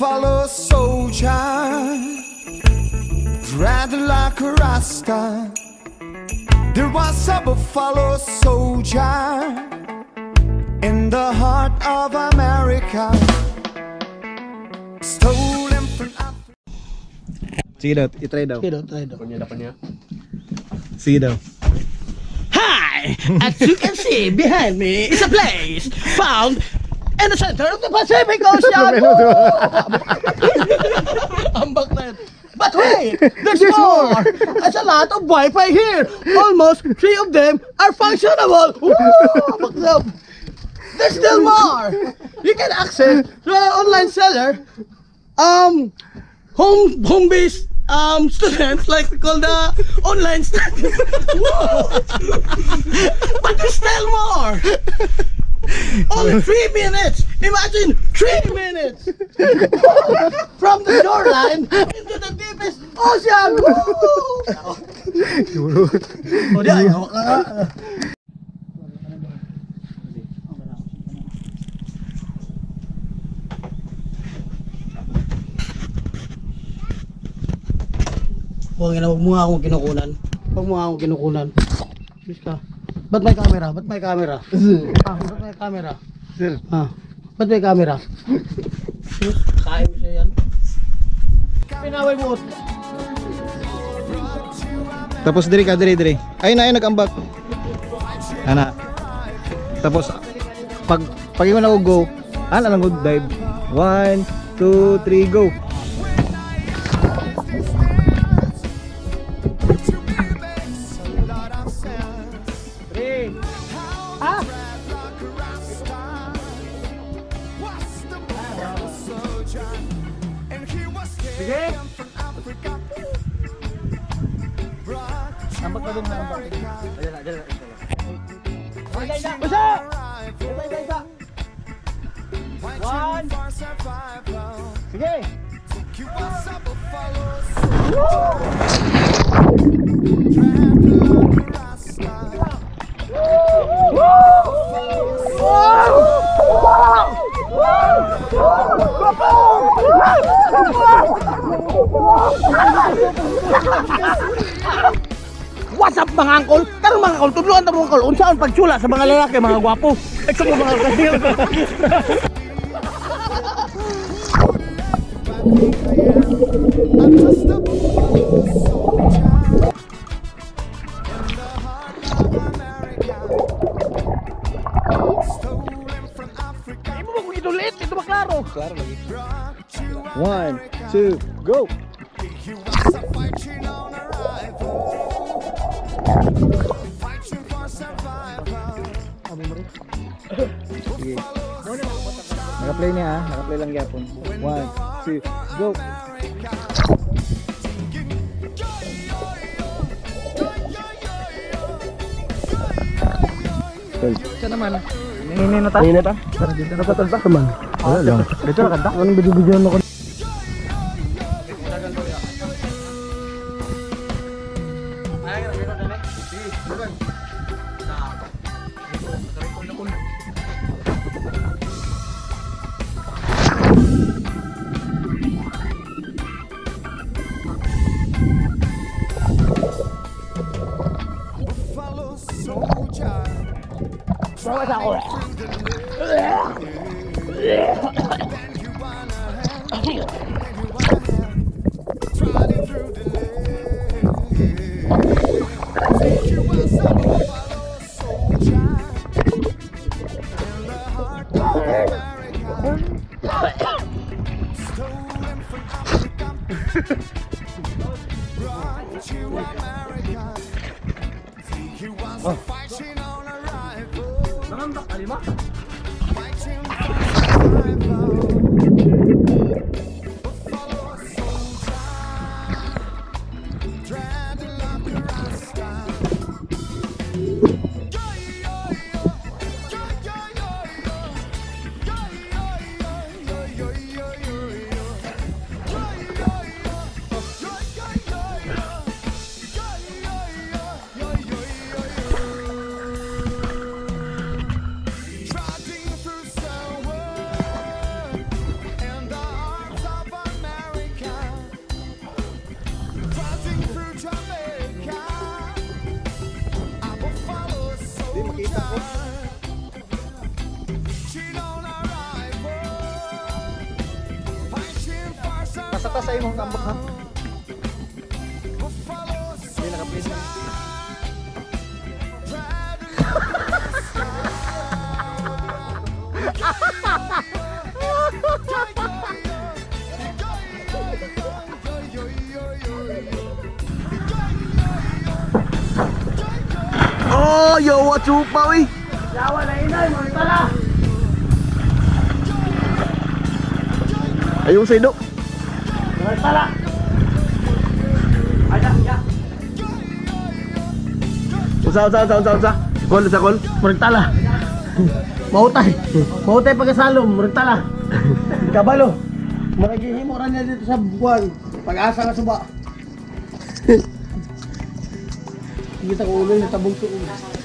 Buffalo soldier, dread like a rasta. There was a buffalo soldier in the heart of America, stolen from Africa. Sige daw, i-try daw. Sige daw, try daw. Sige daw. Hi! As you can see behind me is a place found in the center of the Pacific Ocean. Woo! Ambak na yun. But wait, there's more! There's a lot of Wi-Fi here. Almost three of them are functionable. Woo! Ambak na. There's still more. You can access through an online seller. Home based students, like we call the online students. Woo! But there's still more. Only 3 minutes. Imagine 3 minutes from the shoreline into the deepest ocean. Woo! Oh, di ay, hawak na nga. Huwag na, huwag mo nga akong kinukunan. Huwag mo nga akong kinukunan. Please ka. Ba't may camera? Ba't may camera? Ah, ba't may camera? Sir. Ah, ba't may camera? Sus, kain mo siya yan. Pinaway mo. Tapos diri ka, diri, diri. Ayun na, ayun, nag-ambak. Ana. Tapos, pag ingon ako go, ana lang good dive. One, two, three, go. To me makes a lot of sense. Ah! Like a rasta was the buffalo soldier, and he was taken from Africa. Brought to America. Fighting Basta! for rifle, Isa, isa, isa. fighting for survival. Sige! He was a buffalo soldier. Dread like a rasta. What's up, mga angkol? Karon, mga angkol, tudloan ta, mga angkol, unsaon pagsula sa mga lalaki, mga gwapo. Except mga kasil. I'm just a buffalo soldier in the heart of America, stolen from Africa, Imo ba kung idulit? Ito ba klaro? Klaro lagi. Brought to One, America. two, go! He was a fighting on a rifle, fighting for survival. Sige. Naka-play niya ah. Naka-play lang gyapon. One, two, go! America. Singing, yo, yo, yo, yo, yo, yo, yo, yo. Siya naman. Nini na ta? Nini ta? Tara dito na. Nakatol ba man? Wala lang. Dito na kanta. Anong video-video ako? Buffalo soldier. Bawas ako. Then you wanna have, then you wanna have, trotting through the lane. You was a buffalo soldier in the heart of America, stolen from Africa, brought to America. He was fighting on a rifle. Fighting for survival. Buffalo soldier, dreadlock rasta. Yo, yo, yo, yo, yo, yo, yo, yo, yo, yo, yo, yo, yo. Yo, yo, yo, yo, yo, yo, yo. Yo, yo, yo, yo, yo, yo, yo. Trotting through the world in the arms of Tasa-tasa imong ambak ha. Hindi naka-play na. Oh, yawa chupa uy. Yawa na inay, mga tala. Ayong sa idok. Mga tala. Ay, ya, ya. Usa, usa, usa, usa, usa. Kol, sa kol. Murag tala. Mautay. Mautay pagkasalom, murag tala. Kabalo. Murag gihimo ra niya dito sa buwan. Pag-asa nga suba. Kita ko ulo yung tabong suog.